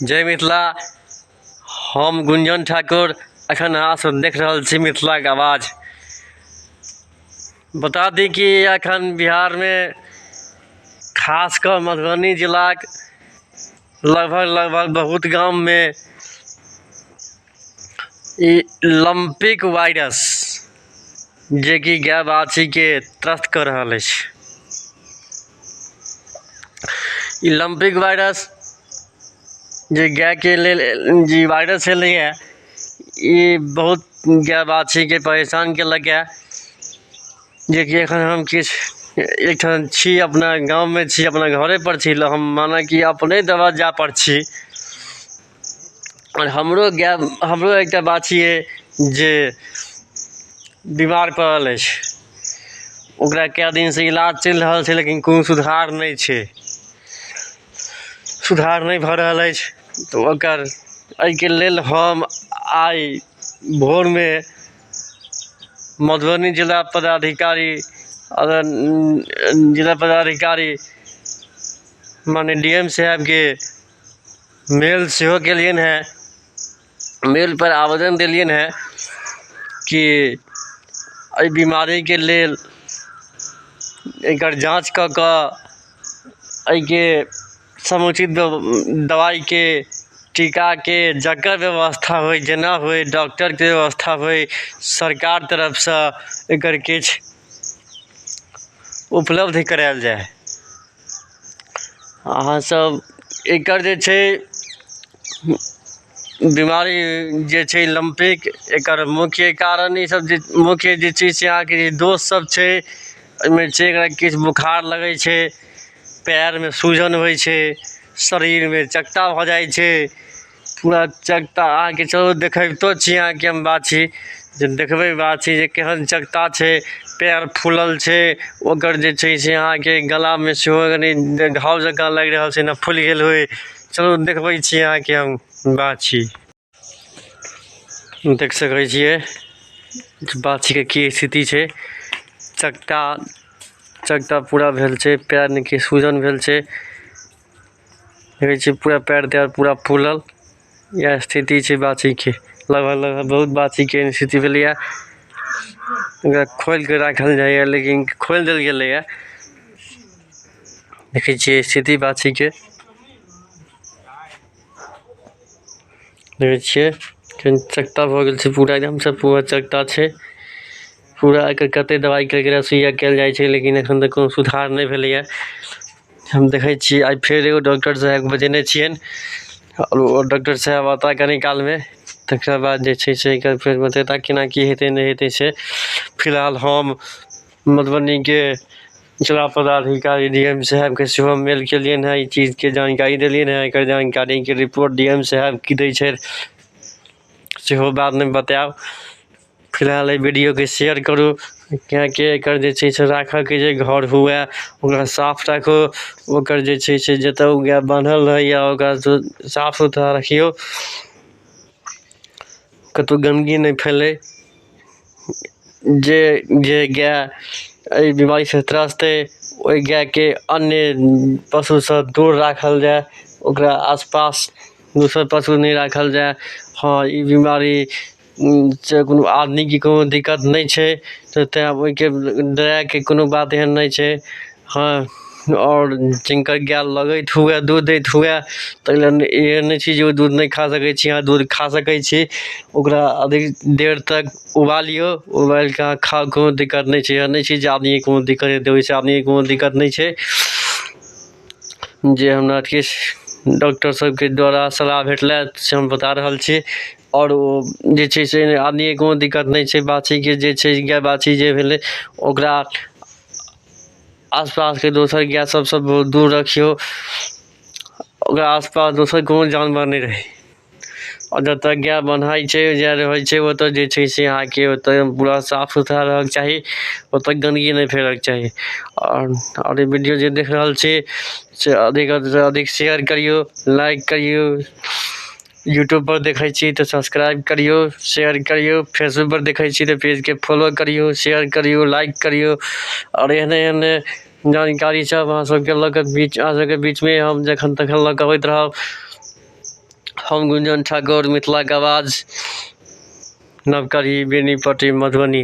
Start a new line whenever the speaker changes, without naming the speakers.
जय मिथिला। हम गुंजन ठाकुर, अखन अहाँ सब देख रहल छी मिथिलाके आवाज। बता दी कि अखन बिहारमे खास कऽ मधुबनी जिलाक लगभग लगभग बहुत गाममे ई लम्पिक वायरस जेकि गाय बाछीके त्रस्त कऽ रहल अछि। ई लम्पिक वायरस जे गायके लेल जे वायरस एलैए, ई बहुत गाय बाछीके परेशान केलक ये, जेकि एखन हम किछु एकठाम छी, अपना गाममे छी, अपना घरे पर छी, हम माने कि अपने दरवाजा पर छी। आओर हमरो गाय, हमरो एकटा बाछी अइ जे बीमार पड़ल अछि। ओकरा कए दिनसँ इलाज चलि रहल छै, लेकिन कोनो सुधार नहि छै, सुधार नहि भऽ रहल अछि। तऽ ओकर एहिके लेल हम आइ भोरमे मधुबनी जिला पदाधिकारी, जिला पदाधिकारी माने डी एम साहेबके मेल सेहो केलियनि हेँ, मेलपर आवेदन देलियनि हेँ कि एहि बीमारीके लेल एकर जाँच कऽ कऽ एहिके समुचित दवाइके, टीकाके जकर व्यवस्था होइ, जेना होइ, डॉक्टरके व्यवस्था होइ, सरकार तरफसँ एकर किछु उपलब्ध करायल जाय। अहाँसभ एकर जे छै बीमारी जे छै लम्पीक, एकर मुख्य कारण ईसभ जे मुख्य जे छै से अहाँके दोषसभ छै ओहिमे छै, एकरा किछु बोखार लगै छै, पएरमे सूजन होइ छै, शरीरमे चकता भऽ जाइ छै, पूरा चकता। अहाँके चलू देखबितो छी अहाँके हम बाछी, जे देखबै बाछी जे केहन चकता छै, पएर फूलल छै ओकर, जे छै से अहाँके गलामे सेहो कनि घाव जकाँ लागि रहल छै, जेना फुलि गेल होइ। चलू देखबै छी अहाँके हम बाछी। देख सकै छियै बाछीके की स्थिति छै, चकता चकता पूरा भेल छै, पएरमे की सूजन भेल छै, देखै छियै पूरा पएर तएर पूरा फूलल। इएह स्थिति छै बाछीके। लगभग लगभग बहुत बाछीके एहन स्थिति भेलैए। ओकरा खोलिके राखल जाइए, लेकिन खोलि देल गेलैए। देखै छियै स्थिति बाछीके, देखै छियै केहन चकता भऽ गेल छै पूरा एकदमसँ, पूरा चकता छै पूरा। एकर कतेक दवाइ केलकै, सुइया कयल जाइ छै, लेकिन एखन तक कोनो सुधार नहि भेलैए। हम देखै छियै, आइ फेर एगो डॉक्टर साहेबके बजेने छियनि आओर ओ डॉक्टर साहेब औता कनि कालमे, तकरा बाद जे छै से एकर फेर बतेता केना की हेतै, नहि हेतै से। फिलहाल हम मधुबनीके जिला पदाधिकारी डी एम साहेबके सेहो मेल केलियनि हेँ, ई चीजके जानकारी देलियनि हेँ। एकर जानकारीके रिपोर्ट डी एम साहेब की दै छथि सेहो बादमे बतायब। फिलहाल एहि वीडियोके शेयर करू, किएकि एकर जे छै से राखऽके जे घर हुए ओकरा साफ राखू, ओकर जे छै से जतऽ ओ गाय बान्हल रहैए ओकरा साफ सुथरा रखियौ, कतहु गन्दगी नहि फैलै। जे जे गाय एहि बीमारीसँ त्रस्त अइ, ओहि गायके अन्य पशुसँ दूर राखल जाय, ओकरा आसपास दोसर पशु नहि राखल जाय। हँ, ई बीमारी से कोनो आदमीके कोनो दिक्कत नहि छै, तऽ तेँ ओहिके डराइके कोनो बात एहन नहि छै। हँ, आओर जिनकर गाय लगैत हुए, दूध दैत हुए, ताहि लेल एहन नहि छै जे ओ दूध नहि खा सकै छी। अहाँ दूध खा सकै छी, ओकरा अधिक देर तक उबालियौ, उबालिकऽ अहाँ खाउ, कोनो दिक्कत नहि छै। एहन नहि छै जे आदमीके कोनो दिक्कत हेतै, ओहिसँ आदमीके कोनो दिक्कत नहि छै। जे हमरा किछु डॉक्टर सबके द्वारा सलाह भेटलै से हम बता रहल छी। आओर ओ जे छै से आदमीके कोनो दिक्कत नहि छै। बाछीके जे छै, गाय बाछी जे भेलै, ओकरा आसपासके दोसर गाय सबसँ बहुत दूर रखियौ, ओकरा आसपास दोसर कोनो जानवर नहि रहै। आओर जतऽ गाय बन्हाइ छै, गाय रहै छै, ओतऽ जे छै से अहाँके ओतऽ पूरा साफ सुथरा रहऽके चाही, ओतऽ गन्दगी नहि फैलऽके चाही। आओर ई वीडियो जे देख रहल छी से अधिकसँ अधिक शेयर करियौ, लाइक करियौ। यूट्यूबपर देखै छी तऽ सब्सक्राइब करियौ, शेयर करियौ। फेसबुकपर देखै छी तऽ पेजके फॉलो करियौ, शेयर करियौ, लाइक करियौ। आओर एहने एहने जानकारी सब अहाँ सबके लऽ कऽ बीच, अहाँ सबके बीचमे हम जखन तखन लऽ कऽ अबैत रहब। हम गुंजन ठाकुर, मिथिलाक आवाज, नवकरी, बेनीपट्टी, मधुबनी।